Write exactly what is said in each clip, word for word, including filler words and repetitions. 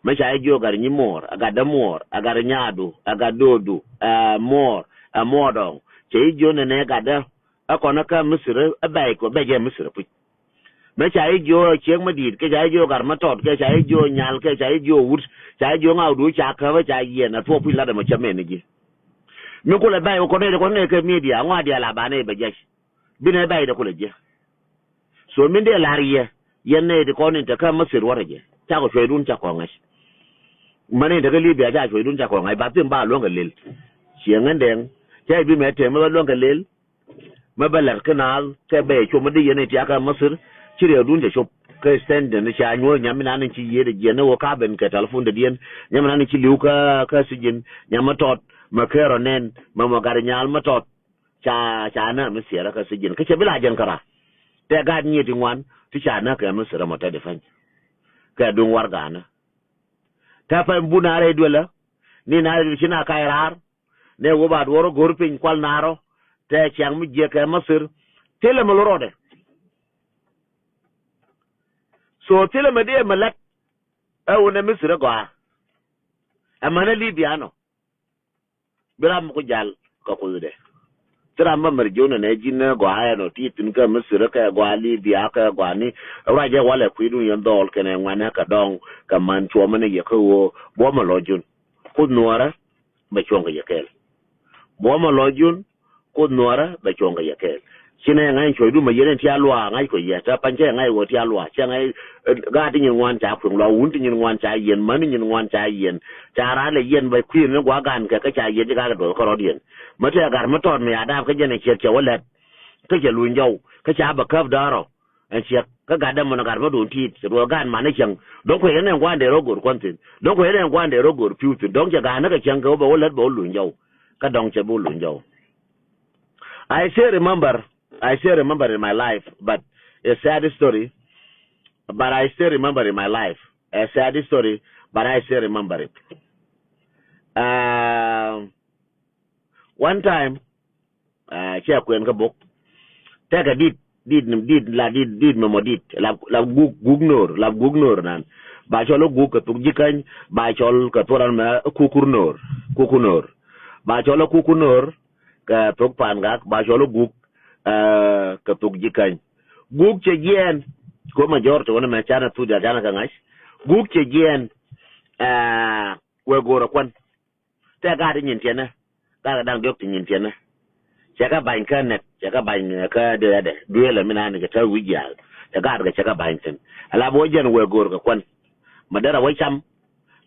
Me ca i jio gat Nyimor, a gat Demor, a gat Nyadu, a gat Dodu, a Mor, a Mordong. Ca i jio nene gat de, a kona ka Misir, a bai ko, bai je Misir pui. Me ca i jio Cieng Madit, ke ca i jio Gat Matot, ke ca i jio Nyal, ke ca i jio Wut, ca i jio Ngau du, ca ka ba ca yen, a tuo pui lada ma ca mene ji. Mi kule bai ko ne, ko ne ke media, ngwa dia la ba ne ba je. Bi ne bai de kule je. So min de lar ye, yen ne de ko ne te ka Misir ware je. Ca ko cwe dun ca ko ngai. Mane te ka Libya ca cwe dun ca ko ngai, ba tin ba luong ka lel. Cieng Ndeng, ca bi me te me ba luong ka lel. Me ba lar ke nal, ke be cho me de yen te ka Misir, ci re dun ca chop. Ke stand ne ca nyo nyam na ne ci ye de yen wo ka ben ke telephone de yen. Nyam na ne ci liu ka, ka sijin, nyam tot, me ke ro nen, me mo gar nyal me tot. Ca, ca na me siera ka sijin. Ke ce bila jen kara. Te gat nye ti ngwan, ti ca na ke me siera mo te defense. Ke dung war gana. Te pa mbu na re dwela. Ni na re china kai rar. Ne wo ba dworo gor piny kwal naro. Te ciang mi je ke Misir. Tile me lorode. So tile me de me lat. E wo ne Misir go a. E mane Libya no. Bi ram ko jal ka kuyude. Ti ram ba mer jona ne jin ne gwa ya no ti tin ka Misir ka gwa Libya ka gwa ni. Ra je wale kuidun yen dol kene ngwane ka dong ka man chuo mane ye ka wo. Bo ma lo jun. Kud nuara ba chuong ka ye kel. Bo ma lo jun. Kud nuara ba chuong ka ye kel. Cine ngai choi du ma yene ti alwa ngai ko ye ta pan ce ngai wo ti alwa ce ngai. Ga ti nyin ngwan ca kwing lo wun ti nyin ngwan ca yen man nyin ngwan ca yen. Ca ra le yen ba kwing ne gwa gan ka ka ca yen ka ka do ka ro dien. Ma te gar ma ton me ada ka jene ce ce walet. Ka ce lu njaw ka ca ba kap daro. En ce ka ga da mo na gar ma dun tit se ro gan ma ne ceng. Don ko yene ngwan de ro gor kwan tin. Don ko yene ngwan de ro gor piu tin. Don ce ga na ka ceng ka ba walet ba lu njaw. Ka dong ce ba lu njaw. I still remember, I still remember in my life, but a sad story, but I still remember in my life. A sad story, but I still remember it. Uh, one time, uh, ci akwen ka bok. Te ka dit, dit, dit, la dit, dit me mo dit. La, la guk, guk nor, la guk nor nan. Ba colo guk ka tuk jikany, ba col ka turan me kukur nor, kukur nor. Ba colo kukur nor, ka tuk pan gak, ba colo guk, eh, ka tuk jikany. Guk ce jien, ko major to wana me cana tu ja cana ka ngai. Guk ce jien, eh, we gora kwan. Te gad nyin tiene. Gad dang diok ti nyin tiene. Ce ka bany ka nek, ce ka bany ka de de. Duel mi na ni ke ta wi jal. Te gad ke ce ka bany tin. Ala bo jen we gor ka kwan. Ma dara wa cham.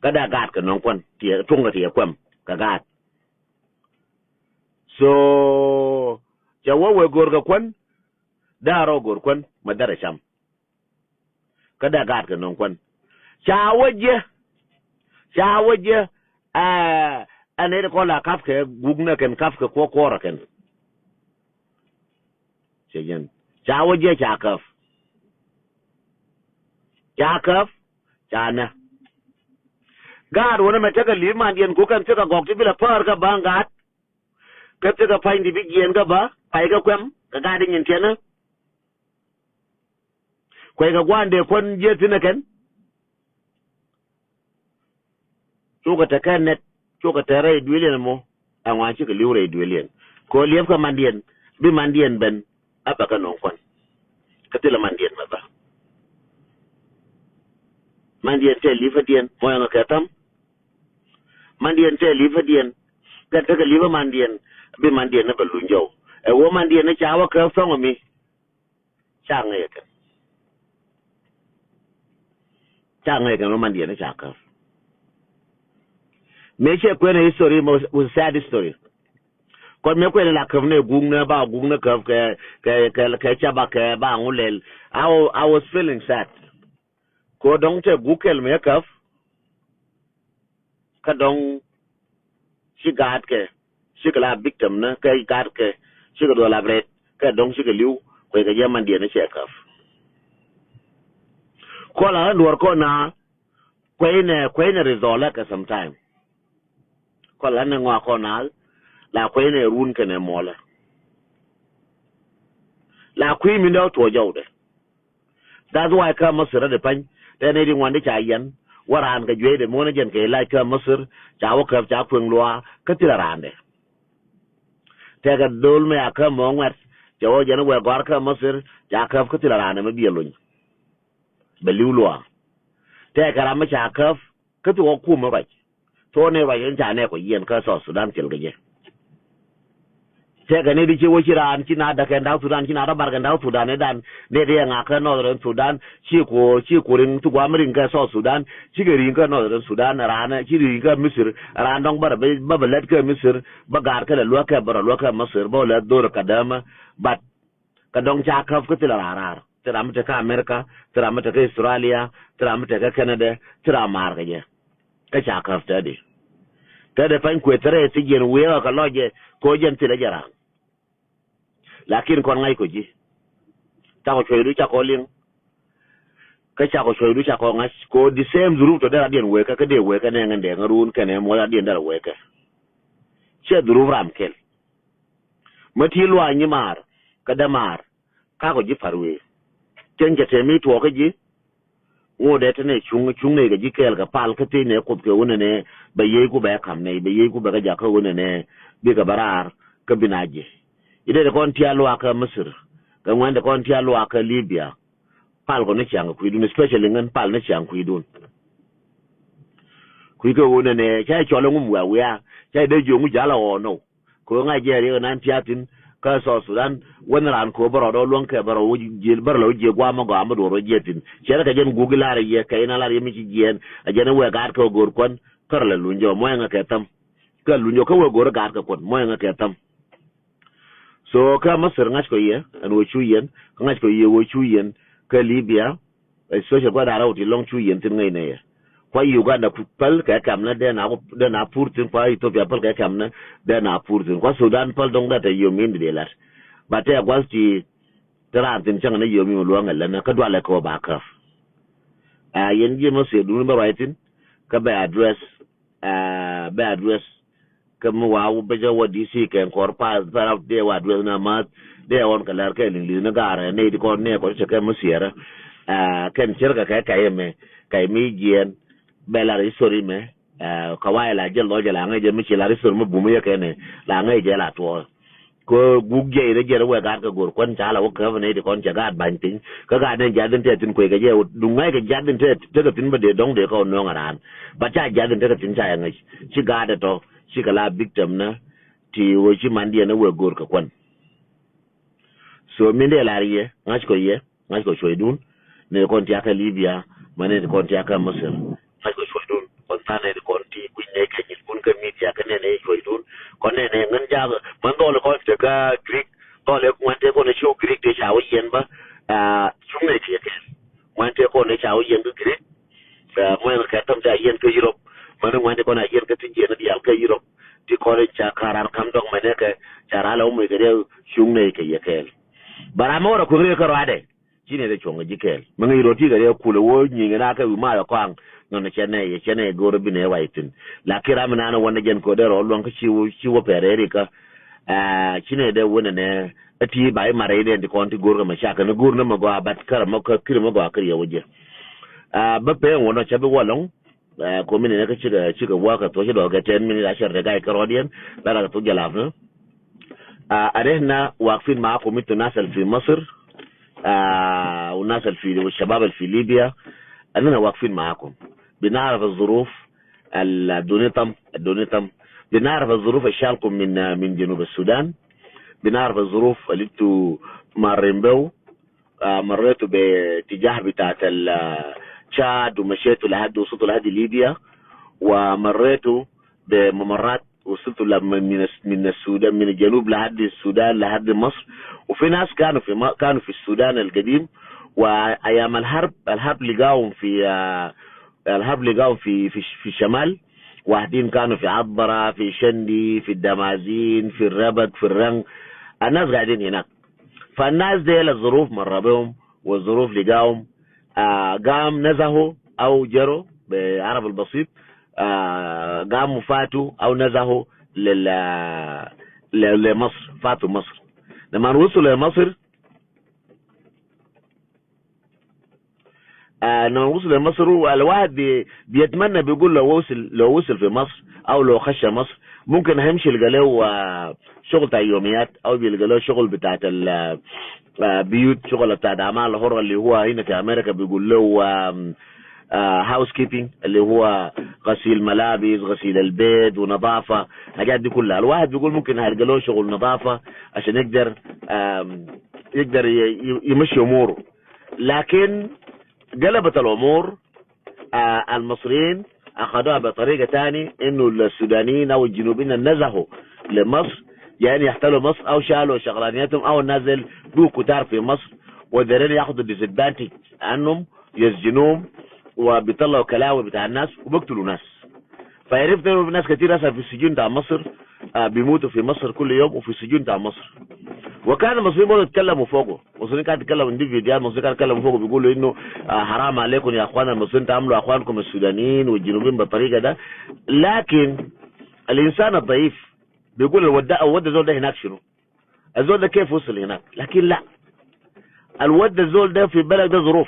Ka da gad ka non kwan. Ti tung ka ti kwem. Ka gad. So, ce wa we gor ka kwan. Da ro gor kwan. Ma dara cham. Ka da gad ka nong kwan. Ca wa je. Ca wa je. A, a ne ko la kaf ke guk na ken kaf ke ko kora ken. Ce jen. Ca wa je ca kaf. Ca kaf. Ca na. Gad wana me te ka li man dien ku kan te ka gok ti bila par ka bang gad. Ka te ka pain di bi jien ka ba. Pai ka kwem. Ka gad nyin tiene. Kwai ka gwande kwan je tine ken. Cuka te ken net, cuka te rei duelien mo, a ngwan cika liu rei duelien. Ko liep ka mandien, bi mandien ben, a ba ka nong kwan. Ka tila mandien ma ba. Mandien te liep a dien, mo yang ka tam. Mandien te liep a dien, ka te ka liep a mandien, bi mandien na ba lunjau. E wo mandien na cawa ka thong mi. Ca nge ken. Ca nge ken, lo mandien ca kaf. Me ce kwene history mo, was a sad story. Kon me kwene la kaf ne gung ne ba gung ne kaf ke, ke, ke, ke ca ba ke ba ngulel. I wa-, I was feeling sad. Ko dong te gukel me kaf. Ka dong ci gad ke, ci ka la victim ne, ka gad ke, ci ka do la bret, ka dong ci ka liu, ko ka je mandien ce kaf. Ko la duor ko na, ko ne, ko ne result ka sometime. Ko la ne ngwa ko na, la ko ne run ke ne mola. La kwi mi ndo to jawde. That's why ka Masira de pany. Te ne di ngwan de ca yen. Wa raan ka juej de, mona jen ke laj ka Masir, ca wa kap, ca kweng lua, ka tila raan de. Teka dol me a ka mo ngwet, ca wa jen we gor ka Masir, ca kap ka tila raan de me bia luny. Be liu lua. Teka ram me ca kap, ka ti wa kuma raj. To ne raj en ca ne ko yen ka South Sudan til ke je. Teka ne di ci wa ci raan, ci na da ken da Sudan, ci na da bar ken da Sudan, ne dan, ne di nga ka Northern Sudan, ci ko, ci ko ring tu gwa ring ka South Sudan, ci ke ring ka Northern Sudan, raan, ci ring ka Misir, raan dong bar, ba, ba let ka Misir, ba gar ka le lua ka, bar lua ka Misir, ba le dor ka dama, but ka dong ca kap ka tila rarar. Tira mete ka America, tira mete ka Australia, tira mete ka Canada, tira mar ka je. Ka ca kap tadi. Tadi pan kwe tira ti jen wea ka loje, ko jen tila jara. Lakin kon ngai ko ji. Ca ko chwe du ca ko ling. Ka ca ko chwe du ca ko ngai ko the same zuruf to dera dien weka, ka de weka ne ngan de ngarun ka ne mo dien dera weka. Che zuruf ram kel. Ma ti lua nyi mar, ka da mar, ka ko ji parwe. Ken ke temi tuo ka ji, ngo de tene chung, chung ne ka ji kel ka pal ka ti ne kup ke wune ne, ba ye ku ba kam ne, ba ye ku ba ka ja ka wune ne, bi ka barar, ka binaje. Ide de kon tia lua ka Misir, ka ngwan de kon tia lua ka Libya. Pal ko ne chiang kuidun, especially ngan pal ne chiang kuidun. Kui ka wune ne, cha chole ngum wa wea, cha de jo ngu jala o no. Ko nga je ri nan tiatin, ka South Sudan, wen ran ko baro do luang ke baro wo jil, baro lo je gwa ma gwa ma do ro je tin. Chere ka jen gugi lar ye, ka ina lar ye mi ci jen, a jen we gat ko gor kon, kar la lunjo, mo nga ke tam. Ka lunjo ka we gor gat ka kon, mo nga ke tam. So, ka Masir ngach ko ye, an wo chu yen, ka ngach ko ye wo chu yen, ka Libya, especially kwa dara uti long chu yen tin ngai ne ye. Kwa Uganda ku pal ka kam na de na, de na pur tin, kwa Ethiopia pal ka kam na de na pur tin. Kwa Sudan pal dong da te yo min de lat. Ba te kwa ti tran tin chang na yo mi luang la na ka dwa le ko ba ka. A yen je mo se dun ba right tin ka ba address, a ba address ka mo wa u ba ja wa D C ken kor pa, pa de wa address na ma de on ka lar ke ling ling na gar ne di kon ne ko se ke mo siera. A ken cher ka ka ka ye me, ka ye mi jien, be lar history me, a ka wa la je lo je la ngai je mi chi lar history me bu me ye ke ne, la ngai je la to. Ko gug je ire je we gar ka gor kon cha la wo ka ne di kon cha gar ban tin. Ka gar ne ja din te tin ko ka je du ngai ka ja din te, te ka tin ba de dong de ko no ngaran. Ba cha ja din te ka tin cha ya ngai. Chi gar de to, chi ka la victim na, ti wo chi man di na we gor ka kon. So min de lar ye, ngach ko ye, ngach ko chwe dun, ne kon tia ka Libya, ma ne kon tia ka Masir. Ngach ko chwe dun, kon ta ne kon ti, kuin ne ke nyin kun ka media ka ne ne chwe dun, kon ne ne ngan ja, man dole kon te ka Greek, dole ngwan te kon ne chu Greek te cha wo yen ba, a, chung ne ke ke. Ngwan te kon ne cha wo yen ka Greek, a, ngwan ka tam cha yen ka Europe, man ngwan te kon a yen ka ti yen di al ka Europe, ti kon ne cha karar kam dong ma ne ke, cha ra la mo ke de chung ne ke ye ke. Bara mo ra ko re ka rade. Chine de chong ji kel. Mengi roti ka de kule wo nyi na ka wi ma yo kang. No ne chene ye, chene gor bi ne wa itin. La kira mi na no wan jen ko de ro luang ka chi wo, chi wo pere ri ka. A, chine de wene ne, a ti bai mare de di kon ti gor ka ma cha ka ne gor na ma go abat kara ma ka kiri ma go akiri wo je. A, ba pe wo no cha bi wa long. A, ko mini ne ka chika, chika wa ka to chi do ka ten minutes ashar de gai ka ro dien. La la ka to jalaf na. آه، أدينا واقفين معاكم انتوا الناس اللي في مصر، آه، والناس اللي في، والشباب اللي في ليبيا. أننا واقفين معاكم، بنعرف الظروف ال-، الدنيا تم، الدنيا تم. بنعرف الظروف اللي شالكم من، من جنوب السودان. بنعرف الظروف اللي انتوا مارين بيه. آه، مريتوا باتجاه بتاعت ال-، آه، تشاد، ومشيتوا لحد، وصلتوا لحد ليبيا، ومريتوا بممرات، وصلتوا لم-، من الس-، من السودان، من الجنوب لحد السودان، لحد مصر. وفي ناس كانوا في م-، كانوا في السودان القديم، وأيام الحرب، الحرب لقاهم في، آه، الحرب لقاهم في، في، في الشمال. واحدين كانوا في عطبرة، في شندي، في الدمازين، في الربك، في الرنك. الناس قاعدين هناك. فالناس ديل الظروف مر بهم والظروف لقاهم، آه، قام نزحوا أو جروا بعرب البسيط، آه، قاموا فاتوا أو نزحوا لل-، ل-، لمصر، فاتوا مصر. لما وصلوا لمصر، آه، لما وصل لمصر، هو الواحد بي-، بيتمنى، بيقول لو وصل، لو وصل في مصر أو لو خش مصر، ممكن هيمشي يلقى له، آه، شغل بتاع يوميات، أو بيلقى له شغل بتاعت ال-، آه، بيوت، شغل بتاعت أعمال حرة اللي هو هنا في أمريكا بيقول له، آم، آه، هاوس كيبنج، اللي هو غسيل ملابس، غسيل البيت ونظافة، الحاجات دي كلها. الواحد بيقول ممكن هيلقى له شغل نظافة عشان يقدر، آم، يقدر ي-، ي-، يمشي أموره. لكن قلبت الأمور، آه، المصريين أخدوها بطريقة تاني، إنه السودانيين أو الجنوبيين النزحوا لمصر، يعني يحتلوا مصر أو شالوا شغلانيتهم، أو الناس ديل بقوا كتار في مصر، ودايرين ياخدوا ديسادفانتج عنهم، يسجنوهم، وبيطلعوا كلاوي بتاع الناس وبيقتلوا ناس. فعرفنا إنه في ناس كتير هسه في السجون بتاع مصر، آه، بيموتوا في مصر كل يوم وفي السجون بتاع مصر. وكان المصريين برضه يتكلموا فوقه، المصريين كانوا يتكلموا، دي فيديوهات المصريين كانوا يتكلموا فوقه، بيقولوا إنه، آه، حرام عليكم يا أخوان المصريين تعاملوا أخوانكم السودانيين والجنوبيين بالطريقة ده. لكن الإنسان الضعيف بيقول: "الود ده، الود ده زول ده هناك شنو؟ الزول ده كيف وصل هناك؟" لكن لا، الود ده، الزول ده في بلد ده ظروف.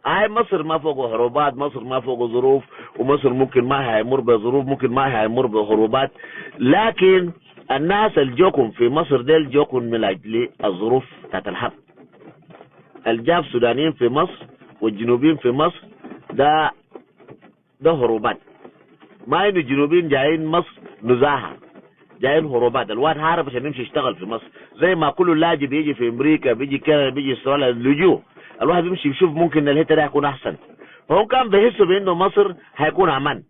آي مصر ما فوقه حروبات، مصر ما فوقه ظروف، ومصر ممكن ما هيمر بظروف، ممكن ما هيمر بحروبات، لكن الناس الجوكم في مصر ديل جوكم من أجل الظروف بتاعت الحرب. الجاب سودانيين في مصر والجنوبيين في مصر، ده، ده حروبات. ما إنه الجنوبيين جايين مصر نزاهة، جايين حروبات. الواحد هارب عشان يمشي يشتغل في مصر، زي ما كل لاجئ بيجي في أمريكا، بيجي كندا، بيجي أستراليا، لجوء. الواحد بيمشي يشوف ممكن الحتة دي هيكون أحسن. فهم كان بيحسوا بإنه مصر هيكون أمان.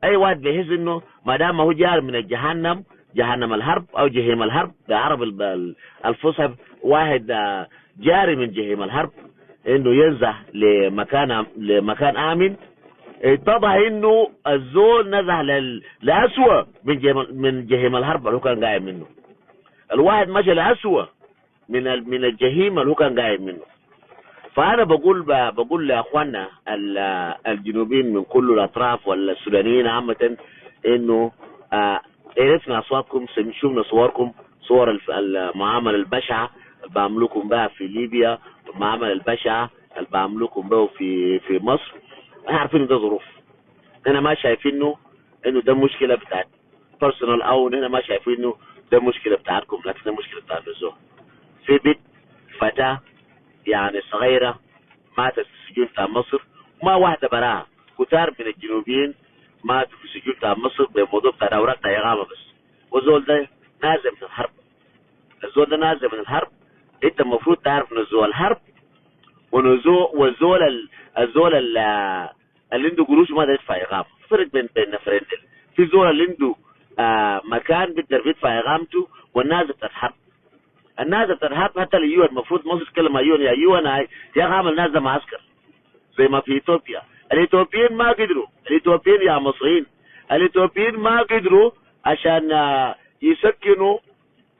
أي واحد بيحس إنه ما دام هو جار من الجهنم، جهنم الحرب أو جحيم الحرب، بعرب ال-، ال-، الفصحى، واحد، آه، جاري من جحيم الحرب، إنه ينزح لمكان أم-، لمكان آمن، اتضح إنه الزول نزح لل-، لأسوأ من جحيم، من جحيم الحرب اللي هو كان قايم منه. الواحد مشى لأسوأ من ال-، من الجحيم اللي هو كان قايم منه. فأنا بقول ب-، بقول لأخواننا ال-، الجنوبيين من كل الأطراف والسودانيين عامة إنه، آه، عرفنا أصواتكم، سم-، شفنا صوركم، صور الف-، المعاملة البشعة اللي بعملوكم بها في ليبيا، والمعاملة البشعة اللي بعملوكم بها في، في مصر. احنا عارفين إنه ده ظروف. احنا ما شايفينه إنه ده مشكلة بتاعت بيرسونال، أو نحن ما شايفين إنه ده مشكلة بتاعتكم، لكن ده مشكلة بتاعت الزول. في بنت، فتاة، يعني صغيرة، ماتت في السجون بتاع مصر، ما واحدة براها، كتار من الجنوبيين ماتوا في السجون بتاع مصر بموضوع بتاع أوراق بتاع إقامة بس. والزول ده نازح من الحرب. الزول ده نازح من الحرب. أنت المفروض تعرف إنه زول الحرب، وإنه زو-، والزول ال-، الزول ال-، اللي عنده قروش ما يقدر يدفع إقامة. فرق بين، بين نفرين ديل. في زول اللي عنده، آه، مكان بيقدر يدفع إقامته، والنازح بتاع الحرب. النازح بتاع الحرب حتى اليو إن، المفروض مصر تتكلم مع يو إن، يا يو إن، هاي، يا أخي، اعمل نازح معسكر زي ما في إثيوبيا. الإثيوبيين ما قدروا، الإثيوبيين يا مصريين، الإثيوبيين ما قدروا عشان، آه، يسكنوا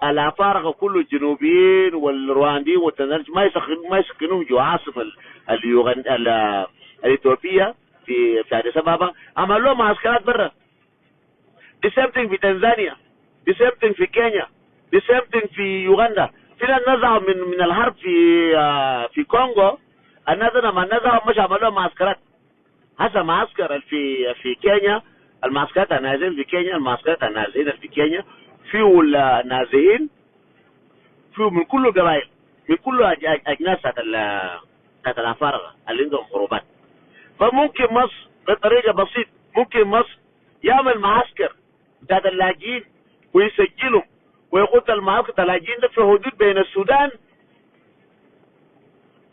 الأفارقة كله، الجنوبيين والروانديين والتنزانيين، ما يسكن-، ما يسكنوهم جوا عاصمة ال-، اليوغن-، ال-، الإثيوبية في، في أديس أبابا، عملوا لهم معسكرات برا. The same thing في تنزانيا، the same thing في كينيا، the same thing في يوغندا. في ناس نزحوا من، من الحرب في، آه، في كونغو، الناس دي لما نزحوا مش عملوا لهم معسكرات. هسه معسكر في، في كينيا، المعسكرات النازحين في كينيا، المعسكرات النازحين في كينيا، فيه النازحين، فيه من كل القبائل، من كل أج-، أج-، أجناس بتاعت ال-، بتاعت الأفارقة اللي عندهم حروبات. فممكن مصر بطريقة بسيط، ممكن مصر يعمل معسكر بتاعت اللاجئين ويسجلهم ويخد المعسكر بتاع اللاجئين ده في حدود بين السودان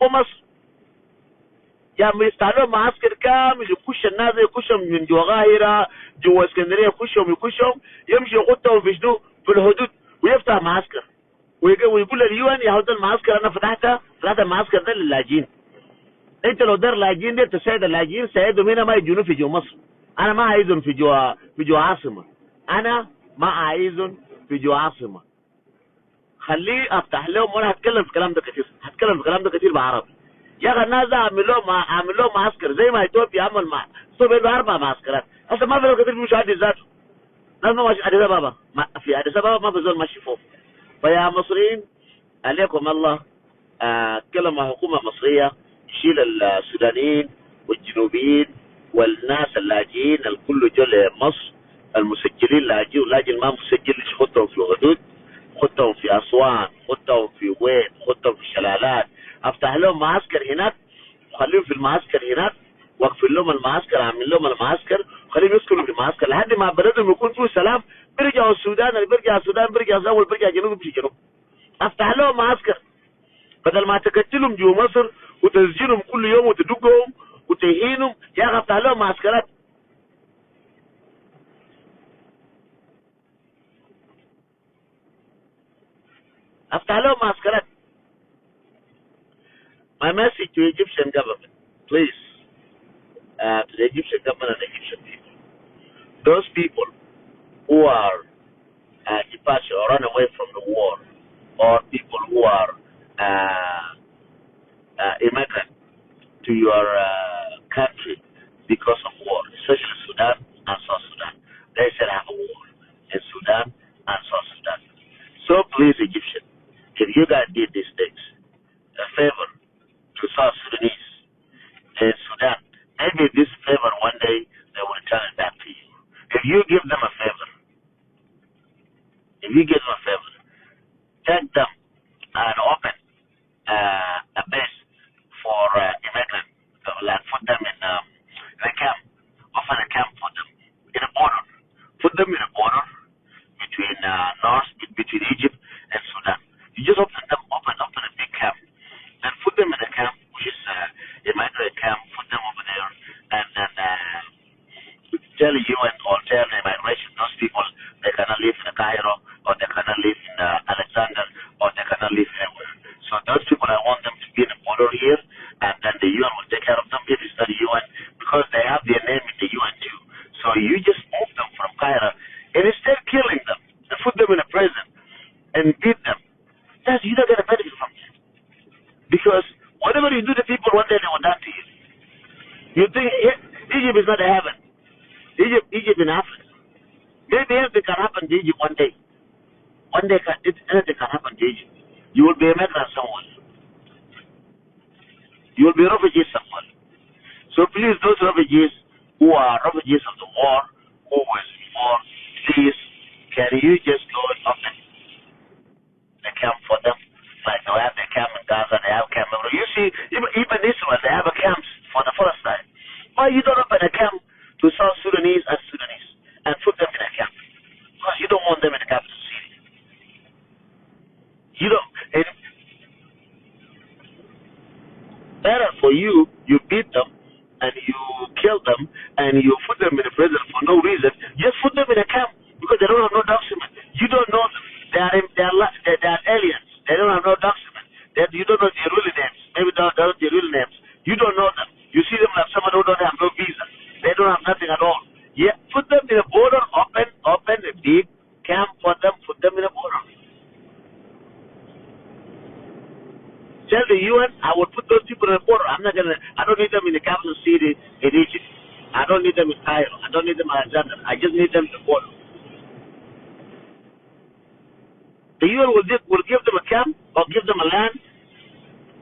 ومصر. يعني يفتح لهم معسكر كامل، يخش الناس، يخشهم من جوا قاهرة، جوا اسكندرية، يخشهم، يخشهم، يمشي يخدهم في شنو؟ في الحدود، ويفتح معسكر. ويق-، ويقول لليو إن: "يا هو ده المعسكر أنا فتحته، فتحت المعسكر ده للاجئين. أنت لو داير لاجئين ديل تساعد اللاجئين، ساعدهم هنا، ما يجونوا في جوا مصر. أنا ما عايزهم في جوا، في جوا عاصمة. أنا ما عايزهم في جوا عاصمة." خليه افتح لهم، وانا هتكلم في الكلام ده كتير، هتكلم في الكلام ده كتير بعربي. يا اخي، الناس ده اعمل لهم، اعمل لهم معسكر زي ما اثيوبيا عمل مع، اثيوبيا له اربع معسكرات. هسه ما في ناس كتير بيمشوا اديس ذاته. ناس ما ماشي اديس ابابا، ما في اديس ابابا، ما في زول ماشي فوق. فيا مصريين، عليكم الله، آه، اتكلم مع حكومة مصرية، يشيل السودانيين والجنوبيين والناس اللاجئين الكل جو لمصر، المسجلين لاجئين، واللاجئ الما مسجل يخطهم في الحدود، يخطهم في أسوان، يخطهم في وين، يخطهم في الشلالات، أفتح لهم معسكر هناك، وخليهم في المعسكر هناك، واقفل لهم المعسكر، أعمل لهم المعسكر، وخليهم يسكنوا في المعسكر لحد ما بلدهم يكون فيه سلام، بيرجعوا السودان، اللي بيرجع السودان بيرجع السودان، واللي بيرجع الجنوب بيمشي الجنوب. أفتح لهم معسكر. بدل ما تقتلهم جوا مصر وتسجنهم كل يوم وتدقهم وتهينهم، يا أخي أفتح لهم معسكرات. أفتح لهم معسكرات. My message to Egyptian government, please, uh, to the Egyptian government and Egyptian people. Those people who are uh, departure or run away from the war, or people who are uh, uh, immigrant to your uh, country because of war, especially Sudan and South Sudan. They still have a war in Sudan and South Sudan. So please, Egyptian, if you guys did these things, a favor to South Sudanese in Sudan, maybe this favor one day they will return it back to you. If you give them a favor, if you give them a favor, take them and open uh, a base for uh, immigrants, uh, like put them in um, the camp, open a camp for them in a border, put them in a border between uh, north, between Egypt and Sudan. You just open them, open, open a big camp, then put them in a camp which is uh, a migrant camp, put them over there, and then uh, tell U N or tell the migration, those people, they cannot live in Cairo, or they cannot live in uh, Alexander, or they cannot live anywhere. So those people, I want them to be in a border here, and then the U N will take care of them if it's not U N, because they have their name in the U N too. So you just move them from Cairo, and instead killing them, and put them in a prison, and beat them. That's, you don't get a benefit from it. Because whatever you do to people, one day they will done to you. You think E- Egypt is not a heaven. Egypt, Egypt in Africa. Maybe anything can happen to Egypt one day. One day can, it, anything can happen to Egypt. You will be a migrant somewhere. You will be a refugee somewhere. So please, those refugees who are refugees of the war, who was war, please, can you just go and open the camp for them? Like they have the camp in Gaza, they have camp everywhere. You see, even, even Israel, they have a camp for the Palestine. Why you don't open a camp to South Sudanese and Sudanese and put them in a camp? Because you don't want them in the capital city. You don't. And better for you, you beat them and you kill them and you put them in a prison for no reason. Just put them in a camp because they don't have no document. You don't know them. They are, they are, they are aliens. They don't have no document. They, you don't know their real names. Maybe they don't know their real names. You don't know them. You see them like somebody who don't have no visa. They don't have nothing at all. Yeah, put them in a border, open, open a big camp for them, put them in a border. Tell the U N, I will put those people in a border. I'm not gonna, I don't need them in the capital city in Egypt. I don't need them in Cairo. I don't need them in Alexandria. I just need them in the border. The U N will give, will give them a camp or give them a land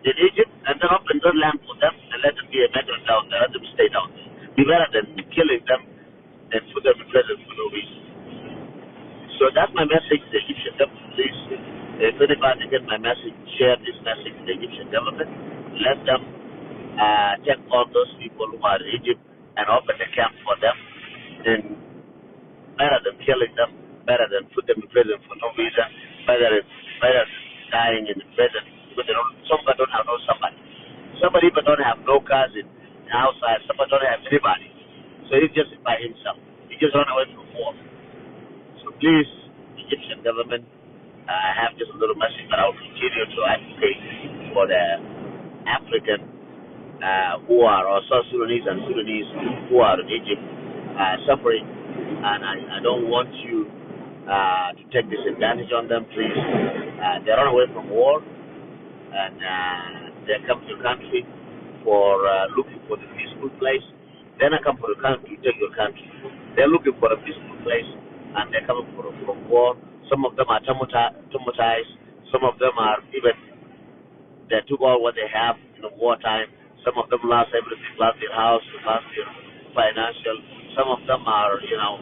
in Egypt and then open that land for them and let them be a migrant down there, let them stay down there. Be better than killing them and put them in prison for no reason. So that's my message to the Egyptian government, please. If anybody get my message, share this message to the Egyptian government. Let them uh, take all those people who are in Egypt and open the camp for them. And better than killing them, better than put them in prison for no reason, better, better dying in prison. Because they don't, some don't have no somebody. Somebody even don't have no cousin outside, somebody don't have anybody. So he's just by himself. He just run away from war. So please, Egyptian government, I have just a little message, but I'll continue to advocate for the African uh, who are, or South Sudanese and Sudanese who are in Egypt uh, suffering, and I, I don't want you uh, to take disadvantage on them, please. Uh, they run away from war, and uh, they come to your country for uh, looking for the peaceful place. They don't come for your country to take your country. They're looking for a peaceful place, and they're coming for, from war. Some of them are traumati- traumatized. Some of them are even, they took all what they have in the wartime. Some of them lost everything, lost their house, lost their financial. Some of them are, you know,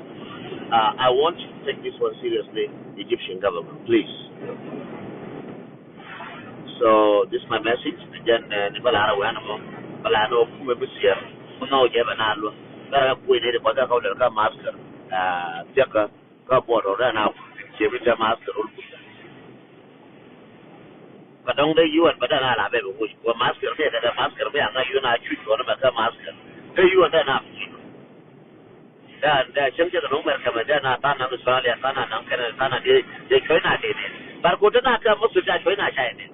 uh, I want you to take this one seriously, Egyptian government, please. So this is my message. Again, uh, ni balara wena mo, balano kume busier. Kuno je banalo. Bara kuwe ni ko da ka ka masker. Uh, tiaka ka bodo da na. Che bi da masker. Ka dong de yuan ba da na la be ko. Wa masker be da masker be anga yuan a chu ko na ka masker. De yuan da na. Da, da, ceng ceng nong America me da na, ta na Australia, ta na nang Canada, ta na de, de China de de. Bar ko da na ka musu da China China.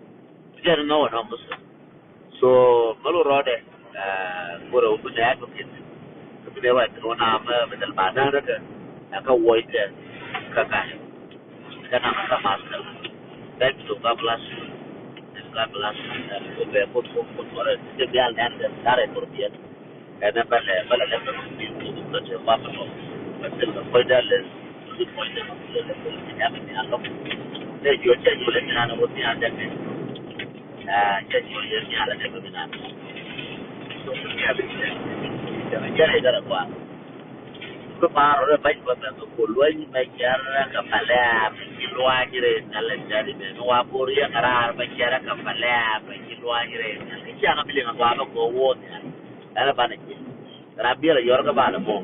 Da no no musu. So, malu rode, eh, kuro ubu da ko kit. Ko de wa ko na me, me dal ba na da ka. Ka wo ite, ka ka. Ka na ka masker. Thank you, God bless you. God bless you. Ko be ko ko ko. Ke bial dan da, dare ko bial. Ena bale, bale le ko ni ko ko che wa ko. Bale ko da le, ko da le, ko da le, ko da le, ko da le. Te yo, te yo le na no ko ni ande ke. Ah, te yo le ni ala te ko ni na. So, ko ni ande ke. Te me jare dara kwa. Ko paro re bai ko me ko luai me jara ka pale, me ki luai re na le jari me. No wa pori ya kara me jara ka pale, me ki luai re. Ki jana bile ngwa ko wo. Ena bane ki. Rabia la yor ka bale mo.